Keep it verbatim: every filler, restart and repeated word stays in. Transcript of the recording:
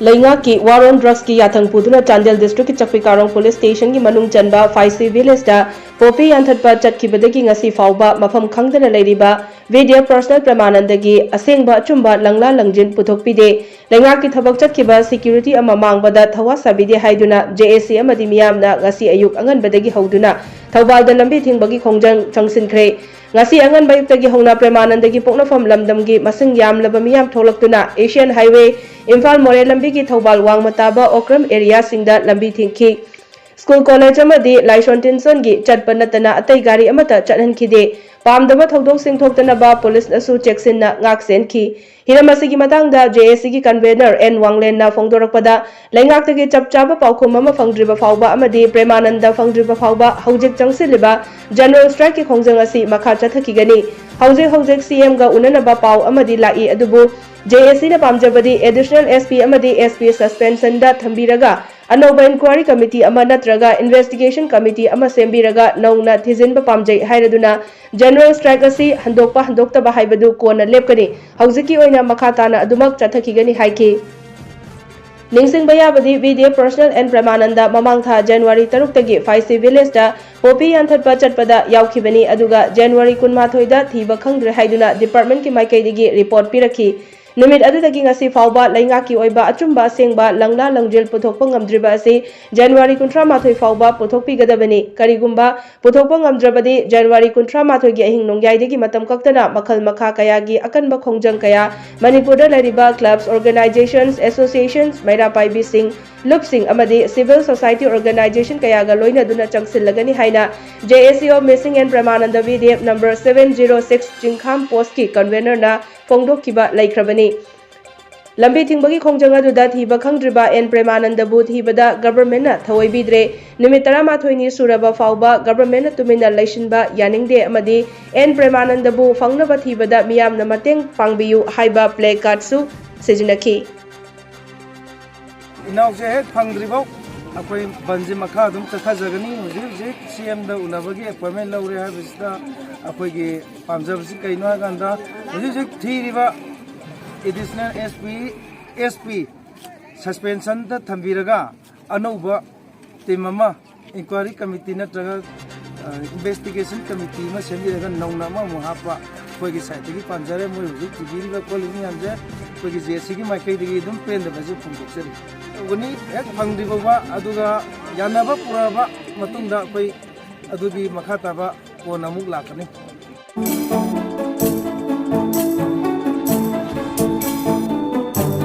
ꯂꯩꯉꯥꯛꯀꯤ war on drugsꯀꯤ ꯌꯥꯊꯪ ꯄꯨꯗꯨꯅ ꯆꯥꯟꯗꯦꯜ districtꯀꯤ ꯆꯛꯄꯤꯀꯥꯔꯣꯡ police stationꯒꯤ ꯃꯅꯨꯡ ꯆꯟꯕ ꯐꯥꯏꯁꯤ villageꯇ poppy ꯌꯥꯟꯊꯠꯄ ꯆꯠꯈꯤꯕꯗꯒꯤ ꯉꯁꯤ ꯐꯥꯎꯕ ꯃꯐꯝ ꯈꯪꯗꯅ ꯂꯩꯔꯤꯕ VDF personnel ꯄ꯭ꯔꯦꯃꯥꯅꯟꯗꯒꯤ ꯑꯁꯦꯡꯕ ꯑꯆꯨꯝꯕ ꯂꯪꯂꯥ ꯂꯪꯖꯤꯟ ꯄꯨꯊꯣꯛꯄꯤꯗꯦ꯫ ꯂꯩꯉꯥꯛꯀꯤ ꯊꯕꯛ ꯆꯠꯈꯤꯕ security ꯑꯃ ꯃꯥꯡꯕꯗ ꯊꯋꯥ ꯁꯥꯕꯤꯗꯦ ꯍꯥꯏꯗꯨꯅ JAC ꯑꯃꯗꯤ ꯃꯤꯌꯥꯝꯅ ꯉꯁꯤ ꯑꯌꯨꯛ ꯑꯉꯟꯕꯗꯒꯤ ꯍꯧꯗꯨꯅ ꯊꯧꯕꯥꯜꯗ ꯂꯝꯕꯤ ꯊꯤꯡꯕꯒꯤ ꯈꯣꯡꯖꯪ ꯆꯪꯁꯤꯟꯈ꯭ꯔꯦ꯫ ꯉꯁꯤ ꯑꯉꯟꯕ ꯑꯌꯨꯛꯇꯒꯤ ꯍꯧꯅ ꯄ꯭ꯔꯦꯃꯥꯅꯟꯗꯒꯤ ꯄꯣꯛꯅꯐꯝ ꯂꯝꯗꯝꯒꯤ ꯃꯁꯤꯡ ꯌꯥꯝꯂꯕ ꯃꯤꯌꯥꯝ ꯊꯣꯛꯂꯛꯇꯨꯅ Asian Highway ꯏꯝꯐꯥꯜ ꯃꯣꯔꯦ ꯂꯝꯕꯤꯒꯤ ꯊꯧꯕꯥꯜ ꯋꯥꯡꯃ ꯇꯥꯕ ꯑꯣꯀ꯭ꯔꯝ areaꯁꯤꯡꯗ ꯂꯝꯕꯤ ꯊꯤꯡꯈꯤ꯫ School, college ꯑꯃꯗꯤ ꯂꯥꯏꯁꯣꯟ ꯇꯤꯟꯁꯣꯟꯒꯤ ꯆꯠꯄ ꯅꯠꯇꯅ ꯑꯇꯩ ꯒꯥꯔꯤ ꯑꯃꯠꯇ ꯆꯠꯍꯟꯈꯤꯗꯦ꯫ ꯄꯥꯝꯗꯕ ꯊꯧꯗꯣꯛꯁꯤꯡ ꯊꯣꯛꯇꯅꯕ policeꯅꯁꯨ ꯆꯦꯛꯁꯤꯟꯅ ꯉꯥꯛ ꯁꯦꯟꯈꯤ꯫ ꯍꯤꯔꯝ ꯑꯁꯤꯒꯤ ꯃꯇꯥꯡꯗ JACꯒꯤ convener ꯑꯦꯟ ꯋꯥꯡꯂꯦꯟꯅ ꯐꯣꯡꯗꯣꯔꯛꯄꯗ, ꯂꯩꯉꯥꯛꯇꯒꯤ ꯆꯞ ꯆꯥꯕ ꯄꯥꯎꯈꯨꯝ ꯑꯃ ꯐꯪꯗ꯭ꯔꯤꯕ ꯐꯥꯎꯕ ꯑꯃꯗꯤ ꯄ꯭ꯔꯦꯃꯥꯅꯟꯗ ꯐꯪꯗ꯭ꯔꯤꯕ ꯐꯥꯎꯕ ꯍꯧꯖꯤꯛ ꯆꯪꯁꯤꯜꯂꯤꯕ general strikeꯀꯤ ꯈꯣꯡꯖꯪ ꯑꯁꯤ ꯃꯈꯥ ꯆꯠꯊꯈꯤꯒꯅꯤ꯫ ꯍꯧꯖꯤꯛ ꯍꯧꯖꯤꯛ CMꯒ ꯎꯅꯅꯕ ꯄꯥꯎ ꯑꯃꯗꯤ ꯂꯥꯛꯏ, ꯑꯗꯨꯕꯨ JACꯅ ꯄꯥꯝꯖꯕꯗꯤ additional SP ꯑꯃꯗꯤ SP suspensionꯗ ꯊꯝꯕꯤꯔꯒ ꯑꯅꯧꯕ inquiry committee ꯑꯃ ꯅꯠꯇ꯭ꯔꯒ investigation committee ꯑꯃ ꯁꯦꯝꯕꯤꯔꯒ ꯅꯧꯅ ꯊꯤꯖꯤꯟꯕ ꯄꯥꯝꯖꯩ ꯍꯥꯏꯔꯗꯨꯅ general strike ꯑꯁꯤ ꯍꯟꯗꯣꯛꯄ ꯍꯟꯗꯣꯛꯇꯕ ꯍꯥꯏꯕꯗꯨ ꯀꯣꯟꯅ ꯂꯦꯞꯀꯅꯤ꯫ ꯍꯧꯖꯤꯛꯀꯤ ꯑꯣꯏꯅ ꯃꯈꯥ ꯇꯥꯅ ꯑꯗꯨꯃꯛ ꯆꯠꯊꯈꯤꯒꯅꯤ ꯍꯥꯏꯈꯤ꯫ ꯅꯤꯡꯁꯤꯡꯕ ꯌꯥꯕꯗꯤ, VDF personnel ꯑꯦꯟ ꯄ꯭ꯔꯦꯃꯥꯅꯟꯗ ꯃꯃꯥꯡ ꯊꯥ January ꯇꯔꯨꯛꯇꯒꯤ ꯐꯥꯏꯁꯤ villageꯇ poppy ꯌꯥꯟꯊꯠꯄ ꯆꯠꯄꯗ ꯌꯥꯎꯈꯤꯕꯅꯤ, ꯑꯗꯨꯒ January ꯀꯨꯟꯃꯥꯊꯣꯏꯗ ꯊꯤꯕ ꯈꯪꯗ꯭ꯔꯦ ꯍꯥꯏꯗꯨꯅ departmentꯀꯤ ꯃꯥꯏꯀꯩꯗꯒꯤ report ꯄꯤꯔꯛꯈꯤ꯫ ꯅꯨꯃꯤꯠ ꯑꯗꯨꯗꯒꯤ ꯉꯁꯤ ꯐꯥꯎꯕ ꯂꯩꯉꯥꯛꯀꯤ ꯑꯣꯏꯕ ꯑꯆꯨꯝꯕ ꯑꯁꯦꯡꯕ ꯂꯪꯂꯥ ꯂꯪꯖꯤꯜ ꯄꯨꯊꯣꯛꯄ ꯉꯝꯗ꯭ꯔꯤꯕ ꯑꯁꯤ January ꯀꯨꯟꯊ꯭ꯔꯥ ꯃꯥꯊꯣꯏ ꯐꯥꯎꯕ ꯄꯨꯊꯣꯛꯄꯤꯒꯗꯕꯅꯤ꯫ ꯀꯔꯤꯒꯨꯝꯕ ꯄꯨꯊꯣꯛꯄ ꯉꯝꯗ꯭ꯔꯕꯗꯤ January ꯀꯨꯟꯊ꯭ꯔꯥ ꯃꯥꯊꯣꯏꯒꯤ ꯑꯍꯤꯡ ꯅꯣꯡꯌꯥꯏꯗꯒꯤ ꯃꯇꯝ ꯀꯛꯇꯅ ꯃꯈꯜ ꯃꯈꯥ ꯀꯌꯥꯒꯤ ꯑꯀꯟꯕ ꯈꯣꯡꯖꯪ ꯀꯌꯥ ꯃꯅꯤꯄꯨꯔꯗ ꯂꯩꯔꯤꯕ clubs, organizations, associations, ꯃꯩꯔꯥ ꯄꯥꯏꯕꯤꯁꯤꯡ, ꯂꯨꯞꯁꯤꯡ ꯑꯃꯗꯤ civil society organization ꯀꯌꯥꯒ ꯂꯣꯏꯅꯗꯨꯅ ꯆꯪꯁꯤꯜꯂꯒꯅꯤ ꯍꯥꯏꯅ JAC of Missing and Premananda VDF number seven zero six ꯆꯤꯡꯈꯥꯝ postꯀꯤ convenerꯅ ꯐꯣꯡꯗꯣꯛꯈꯤꯕ ꯂꯩꯈ꯭ꯔꯕꯅꯤ꯫ ꯂꯝꯕꯤ ꯊꯤꯡꯕꯒꯤ ꯈꯣꯡꯖꯪ ꯑꯗꯨꯗ ꯊꯤꯕ ꯈꯪꯗ꯭ꯔꯤꯕ ꯑꯦꯟ ꯄ꯭ꯔꯦꯃꯥꯅꯟꯗꯕꯨ ꯊꯤꯕꯗ governmentꯅ ꯊꯑꯣꯏꯕꯤꯗ꯭ꯔꯦ꯫ ꯅꯨꯃꯤꯠ ꯇꯔꯥꯃꯥꯊꯣꯏꯅꯤ ꯁꯨꯔꯕ ꯐꯥꯎꯕ governmentꯅ ꯇꯨꯃꯤꯟꯅ ꯂꯩꯁꯤꯟꯕ ꯌꯥꯅꯤꯡꯗꯦ ꯑꯃꯗꯤ ꯑꯦꯟ ꯄ꯭ꯔꯦꯃꯥꯅꯟꯗꯕꯨ ꯐꯪꯅꯕ ꯊꯤꯕꯗ ꯃꯤꯌꯥꯝꯅ ꯃꯇꯦꯡ ꯄꯥꯡꯕꯤꯌꯨ ꯍꯥꯏꯕ placardꯁꯨ ꯁꯤꯖꯤꯟꯅꯈꯤ꯫ ꯏꯅꯥꯎꯁꯦ ꯍꯦꯛ ꯐꯪꯗ꯭ꯔꯤꯐꯥꯎ ꯑꯩꯈꯣꯏ ꯕꯟꯁꯦ ꯃꯈꯥ ꯑꯗꯨꯝ ꯆꯠꯊꯖꯒꯅꯤ꯫ ꯍꯧꯖꯤꯛ ꯍꯧꯖꯤꯛ CMꯗ ꯎꯅꯕꯒꯤ appointment ꯂꯧꯔꯦ ꯍꯥꯏꯕꯁꯤꯗ ꯑꯩꯈꯣꯏꯒꯤ ꯄꯥꯝꯖꯕꯁꯤ ꯀꯩꯅꯣ ꯍꯥꯏꯀꯥꯟꯗ, ꯍꯧꯖꯤꯛ ꯍꯧꯖꯤꯛ ꯊꯤꯔꯤꯕ additional SP, SP ꯁꯁꯄꯦꯟꯁꯟꯗ ꯊꯝꯕꯤꯔꯒ ꯑꯅꯧꯕ ꯇꯤꯝ ꯑꯃ, ꯏꯟꯀ꯭ꯋꯥꯏꯔꯤ ꯀꯃꯤꯇꯤ ꯅꯠꯇ꯭ꯔꯒ ꯏꯟꯚꯦꯁꯇꯤꯒꯦꯁꯟ ꯀꯃꯤꯇꯤ ꯑꯃ ꯁꯦꯝꯕꯤꯔꯒ ꯅꯧꯅ ꯑꯃꯃꯨꯛ ꯍꯥꯞꯄ ꯑꯩꯈꯣꯏꯒꯤ ꯁꯥꯏꯠꯇꯒꯤ ꯄꯥꯟꯖꯔꯦ꯫ ꯃꯣꯏ ꯍꯧꯖꯤꯛ ꯇꯤꯚꯤꯗ ꯀꯣꯜꯂꯤꯕ ꯃꯌꯥꯝꯁꯦ ꯑꯩꯈꯣꯏꯒꯤ ꯖꯦ ꯑꯦꯁ ꯁꯤꯒꯤ ꯃꯥꯏꯀꯩꯗꯒꯤ ꯑꯗꯨꯝ ꯄꯦꯟꯗꯕꯁꯦ ꯐꯣꯡꯗꯣꯛꯆꯔꯤ꯫ ꯇꯧꯒꯅꯤ꯫ ꯍꯦꯛ ꯐꯪꯗ꯭ꯔꯤ ꯐꯥꯎꯕ ꯑꯗꯨꯒ ꯌꯥꯅꯕ ꯄꯨꯔꯛꯑꯕ ꯃꯇꯨꯡꯗ ꯑꯩꯈꯣꯏ ꯑꯗꯨꯒꯤ ꯃꯈꯥ ꯇꯥꯕ ꯀꯣꯟꯅ ꯑꯃꯨꯛ ꯂꯥꯛꯀꯅꯤ꯫